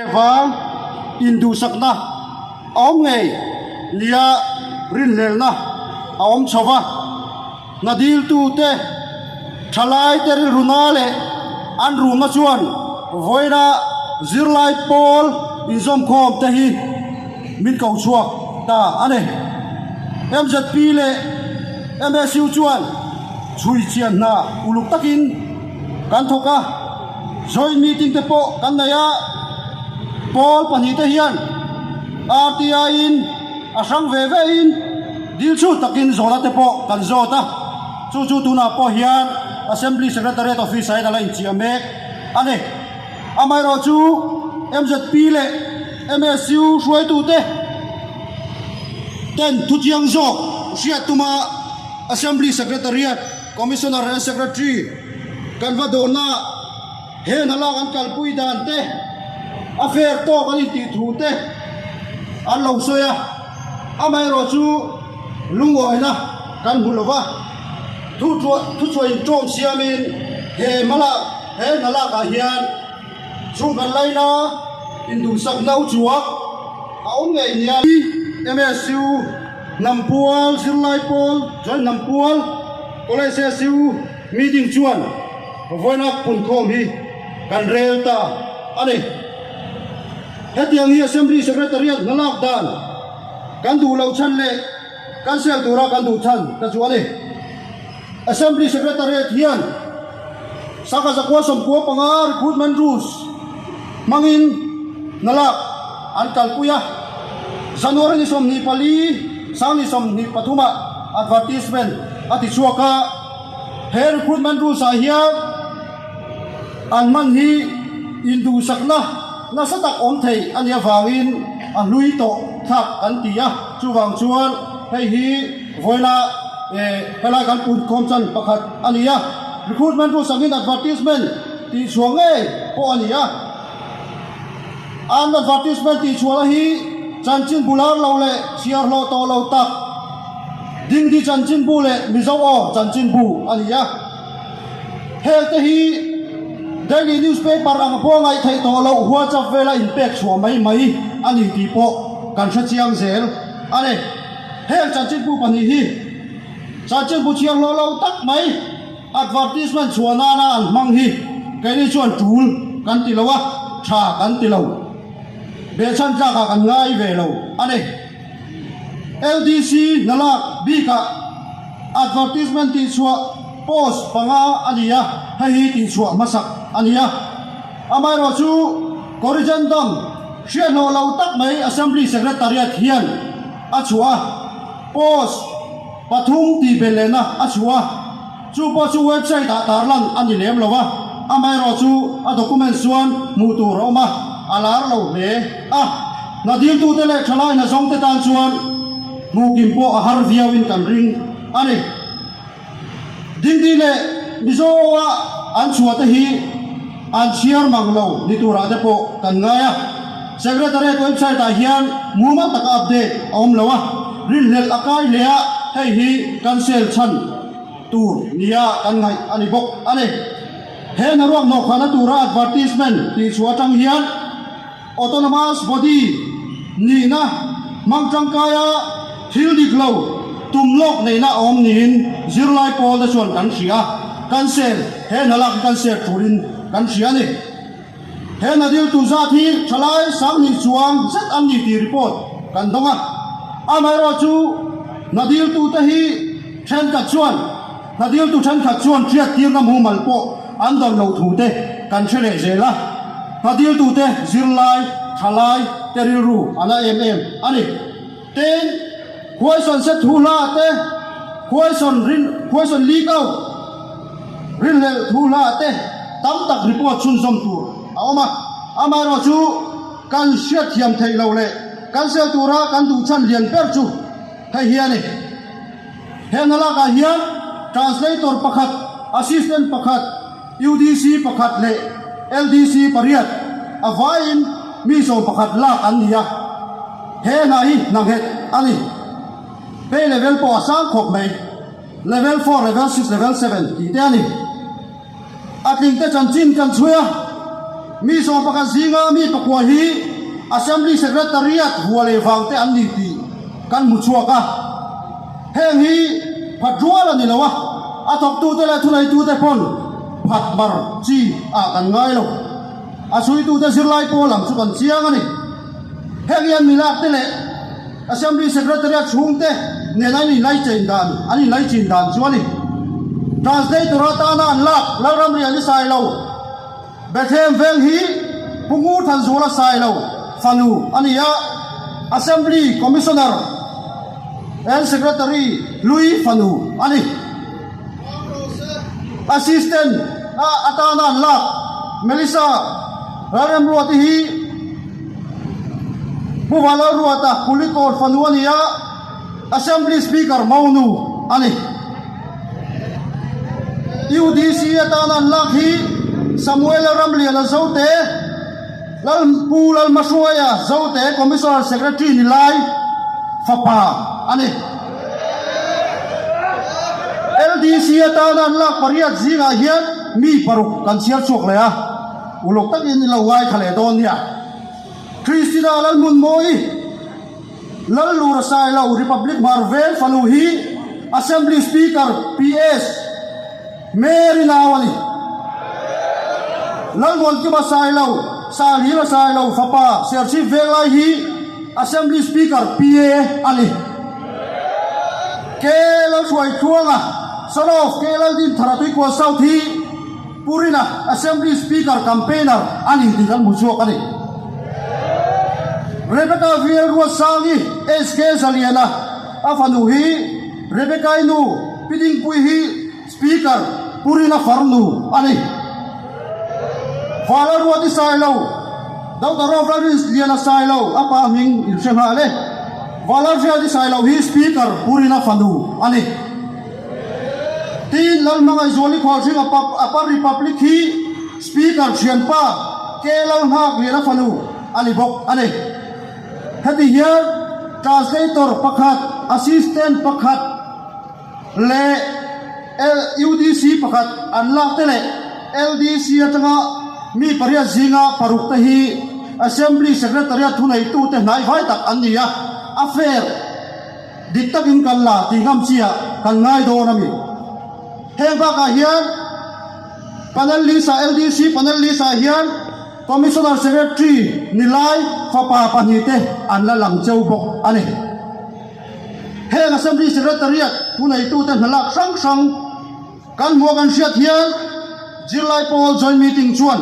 Vang induhsakna a awm ngei nia rinhlelna a awm chho va, hna diltute thalaite rilruna leh an ruhna chuan vawiina zirlai pawl inzawmkhawm te hi min ko chhuak ta a ni. MZP leh MSU chuan chhui chian hna uluk takin kan thawk a. Joint meeting te pawh kan nei a, pawl pahnihte hian RTI in a hrang ve ve in dil chhut takin zawhna te pawh kan zawt a, chu chu tunah pawh hian Assembly Secretariat Office ah hian a la inchiah mek a ni. Amaherawhchu MZP leh MSU hruaitute ten thuchiang zawk hriat tuma Assembly Secretariat Commissioner and Secretary kan va dawrna he hna lak an kalpui dan te, a fair tawk an intih thu te an lo sawi a, amaherawh chu lungawina kan hmu lo va, thuchhuah intawm siamin he hmalak he hna lakah hian chhung kan laina induhsak no chuak a awm ngei nia. MSU Hnampual zirlai pawl Joint Hnampual College SU meeting chuan vawinak punkhawm hi kan rel ta a ni. Hetiang hi Assembly Secretariat hna lak dan kan duh loh chhan leh kan sel tura kan duh chhan ta chu a ni. Assembly Secretariat hian Sangha zakua 95 Recruitment Rules hmangin hna lak an kalpui a, January ni 24, 2023 ah advertisement a ti chhuak a, he Recruitment Rules ah hian an hman hi induhsakna nasa tak awm thei a nih avangin a hlui tawh thlak kan ti a, chuvang chuan hei hi vawiina helai kan punkhawm chan pakhat a ni a, Recruitment Rules angin advertisement tih chhuah ngei pawh a ni a. An advertisement tih chhuahna hi chanchinbu lar lo leh chhiar hlawh tawh lo tak Dingdi chanchinbu leh Mizo Aw chanchinbu a ni a. Hengte hi daily newspaper ang pawh ngaih theih tawh loh WhatsApp vela inpek chhuah mai mai a ni tih pawh kan hre chiang zel a ni. Heng chanchinbu pahnih hi chanchinbu chhiar hlawh lo tak mai Advertisement chhuah nana an hmang hi keini chuan tul kan ti lo a, tha kan ti lo. Behchhan tlakah kan ngai ve lo a ni. LDC hna lak bikah advertisement tihchhuah post panga a ni a, hei hi tihchhuah hmasak a ni a. Amaherawhchu corrigendum hriathlawh lo tak mai Assembly Secretariat hian a chhuah a, post pathum tih belh lehna a chhuah a, chu pawh chu website ah tarlan a ni lem lo a, amaherawhchu a documents chuan hmuh tur a awm a, a lar lo hle a, hna diltute leh thalai hna zawngte tan chuan hmuh kim pawh a har viauin kan ring a ni. Dingdi leh Mizoa an chhuah te hi an chhiar mang lo ni turah te pawh kan ngai a. Secretariat website ah hian mumal taka update a awm lo a, rinhlelh a kai hle a, hei hi cancel chhan tur nia kan ngaih a ni bawk a ni. He hnaruak hnawhkhahna tura advertisement tih chhuah atang hian Autonomous body nihna hmang tangkaia thil dik lo tum lawk neihna a awm niin zirlai pawl te chuan kan hria a, kan sel he hna lak hi kan sel turin kan hria a ni. He hna diltu zat hi thalai 2000 chuang zet an ni tih report kan dawng a, amaherawhchu hna diltu te hi thenkhat chuan Hna diltu thenkhat chuan hriattirna mumal pawh an dawn loh thu te kan hre leh zel a, hna diltute zirlai, thalai te rilru a na em em a ni. Tin, Khuaisawn set thu hla te, Khuaisawn rin, Khuaisawn leak out rinhlelh thu hla te tam tak report chhunzawm tur a awm a, amaherawhchu kan hriatthiam theih loh leh kan sel tura kan duh chhan lian ber chu hei hi a ni. He hna lakah hian Translator pakhat, Assistant pakhat, UDC pakhat leh LDC pariat a vaiin mi 11 lak an ni a, he hna hi hna nghet a ni. Pay level pawh a sang khawp mai, Level four, Level six, Level seven tih te a ni. A tlingte chanchin kan chhui a. Mi 11 zinga mi pakua hi Assembly Secretariat hua leh vang te an ni tih kan hmu chhuak a. Heng hi phat rual a ni lo a, a thawktute leh thuneitute pawn phat mar chi ah kan ngai lo. A chhuitute zirlai pawl ang chu kan chiang a ni. Heng hian milak te leh Assembly Secretariat chhungte nen an inlaichein dan an inlaichin dan chu a ni. Translator atana an lak Lalramrian i Sailo, Bethlehem veng hi Pu Ngurthanzuala Sailo fanu a ni a, Assembly Commissioner and Secretary Hlui fanu a ni. Assistant atana an lak Melissa Lalremruati hi Pu Vanlalruata Kulikawn fanu a ni a, Assembly Speaker Monu a ni. UDC atana an lak hi Samuela Ramliana Zote, Lal Pu Lalhmahruaia Zote Commissioner Secretary ni lai fapa a ni. LDC atana an lak pariat zingah hian mi paruk kan chhiar chhuak leh a, uluk takin i lo ngaithla leh dawn nia. Christina Lalhmunmawi. Lallura Sailo Republic Hmar Veng fanu hi Assembly Speaker PS Mary nau a ni. Lalmuankima Sailo, Salhira Sailo fapa Serchhip Venglai hi Assembly Speaker PA a ni. K Lalhruaitluanga, son of K Laldinthara Tuikual South hi Purina Assembly Speaker Campaigner a ni tih kan hmu chhuak a ni. Rebecca VL Ruatsangi SK Zaliana a fanu hi Rebecca-i nu Pi Dingpui hi Speaker Purina farnu a ni. Vala Ruati Sailo, Doctor of Lalrinliana Sailo a pa hming in hre nghal e. Vala Hriati Sailo hi Speaker Purina fanu a ni. Tin, Lalhmangaihzuali Khualhring Upper Republic hi Speaker thianpa K Lalnghakliana fanu a ni bawk a ni. Heti hian Translator pakhat, Assistant pakhat leh UDC pakhat an lak te leh LDC atanga mi pariat zinga paruk te hi Assembly Secretariat thuneitute hnaivai tak an ni a, a fair. Dik takin kan la tih ngam chiah kan ngai dawn a mi. Heng bakah hian Panel list ah LDC panel list ah hian Commissioner Secretary ni lai fapa pahnihte an la lang cheu bawk a ni. Heng Assembly Secretariat thuneitute hnalak hrang hrang kan hmuh a kan hriat hian Zirlai Pawl Joint Meeting chuan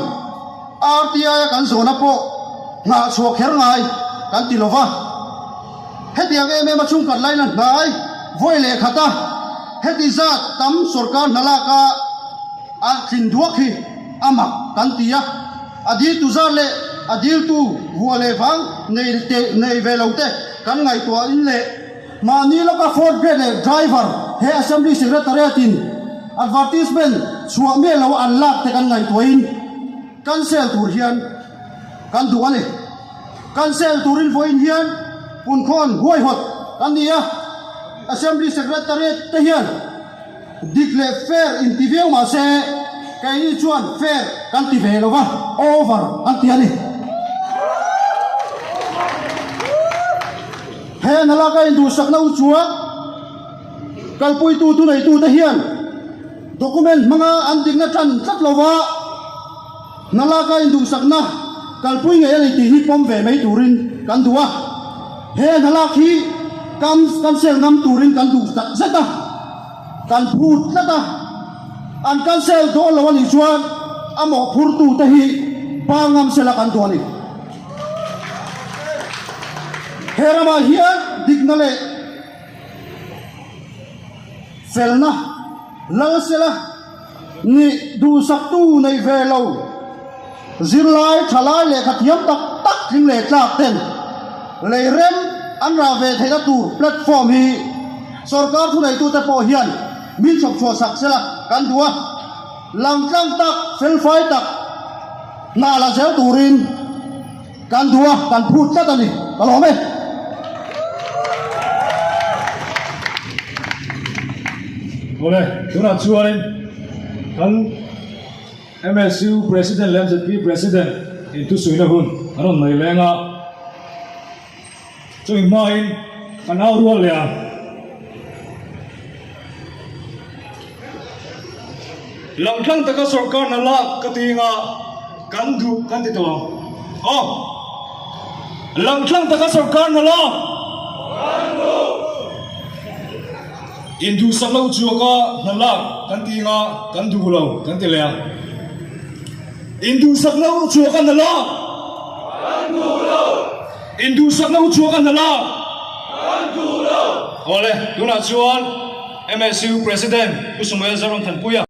RTI a kan zawhna pawh nghah chhuah kher ngai kan ti lova. Hetiang em em a chhungkhat laina hnai vawi leh khat a, heti zat tam sorkar hna lak a a tlin duak hi a mak kan ti a, a diltu zat leh a diltu vua leh vang nei te nei ve lo te kan ngaihtuah in leh mahni lawka fourth grade leh driver he assembly secretariat in advertisement chhuah miah lo an lak te kan ngaihtuah in cancel tur hian kan duh a ni. Cancel turin vawiin hian Punkhawn huaihawt kan ni a, Assembly Secretariat te hian dik leh fair inti viau mah se keini chuan fair kan ti ve lo va, over kan ti a ni. He hna laka induhsakna u chuan kalpuitu thuneitute hian document hmanga an dikna tan tlat lo va, Hna laka induhsakna kalpui ngei a ni tih hi pawm ve mai turin kan duh a, he hna lak hi kam cancel ngam turin kan duh tak zet a, kan phut tlat a, an cancel dawn lo a nih chuan a mawhphurtute hi ba ngam sela kan duh a ni. He ramah hian dikna leh felna lal sela. Nih duhsaktu nei ve lo, zirlai thalai lehkha thiam tak tak tling leh tlak ten lei rem an rah ve theihna tur platform hi sorkar thuneitute pawh hian min chhawp chhuah sak sela kan duh a, langtlang tak, felfai tak hna la zel turin Kan duh a, kan phut tlat a ni. Ka lawm e. Awle, tunah chuanin kan MSU President leh mzp President in thusuina hun an rawn nei leng a, chumi hmain kan au rual leh a. Langtlang taka sorkar hna lak ka ti anga kan duh kan ti tawh ang. Aw! Langtlang taka sorkar hna lak! Kan duh! Induhsak lo chuaka hna lak kan ti anga kan duh lo kan ti leh a. Induhsak lo chuaka hna lak! Kan duh lo! Induhsak lo chuaka hna lak! Kan duh lo! Awle, tunah chuan MSU President Pu Samuel Zoramthanpuia.